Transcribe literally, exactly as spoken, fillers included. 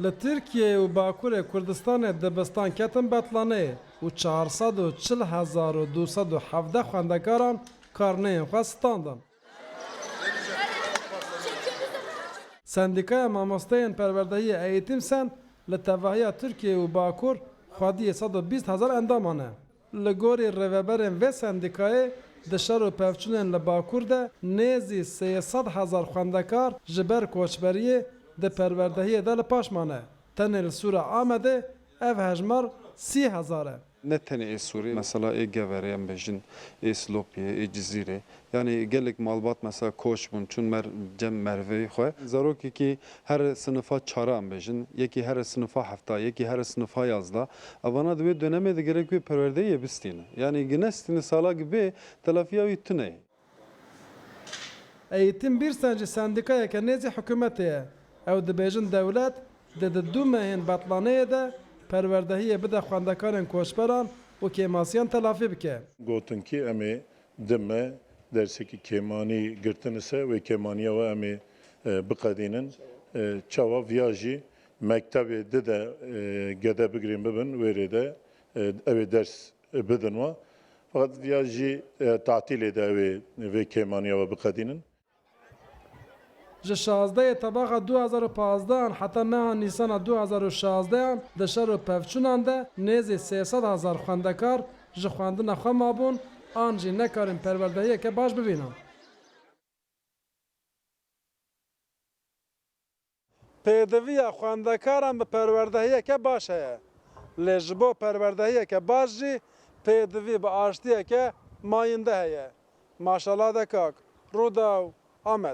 Li Tirkiyeyê û Bakurê Kurdistanê dibistan ketin betlaneyê û çar sed û çil hezar û du sed û hevdeh xwendekaran karneyên xwe standin. Sendîkaya Mamosteyên Perwerdehiyê Eğitim Sen li tevahiya Tirkiye û Bakur xwediyê sed û bîst hezar endaman e. Li gorî rêveberên vê sendîkayê, di şer û pevçûnên li Bakur de nêzî sê sed hezar xwendekar ji ber koçberiyê di perwerdehiyê de li paş mane. Tenê li Sûra Amedê ev hejmar sî hezar e. Ne tenê ê Sûrê, mesela ê Geverê, em bêjin, ê Silopiyê, ê Cizîrê. Yanî gelek malbat mesela koç bûn, çûn mer cem merveyê xwe. Zarokekî here sinifa çara em bêjin, yekî here sinifa hefta, yekî here sinifa yazda. Evana di wê dönemê de gerek wê perwerdeyê bistîne. Yanî gi nestîne sala gi bê telafiya wî tune ye. Eğitim Birsen jî sendîkayeke nêzî hikûmetê ye. Ew dibêjin dewlet dê di du mehên betlaneyê de perwerdehiyê bide xwendekarên koçberan û kêmasiyan telafî bike. Gotin kî em ê di meh dersekî kêmanî girtine ser, wê kêmaniya we em ê, e, biqedînin. E, çawa viya jî mektebê di de, e, gede bigirên bibin, wê rê de, e, ew ê ders bidin we. Feqet viya jî, e, tatîlê de ew ê vê kêmaniya we biqedînin. Ji şazdehê Tebaxa du hazar û pazdeh an heta meha Nîsana du hazar û şazdeh an di şer û pevçûnan de nêzî sê sed hezar xwendekar ji xwendina xwe mabûn an jî nekarîn perwerdehiyeke baş bibînin. Pêdiviya xwendekaran bi perwerdehiyeke baş heye. Lê ji bo perwerdehiyeke baş jî pêdivî bi aştiyeke mayînde heye. Maşala de kak. Rûdaw, Amed.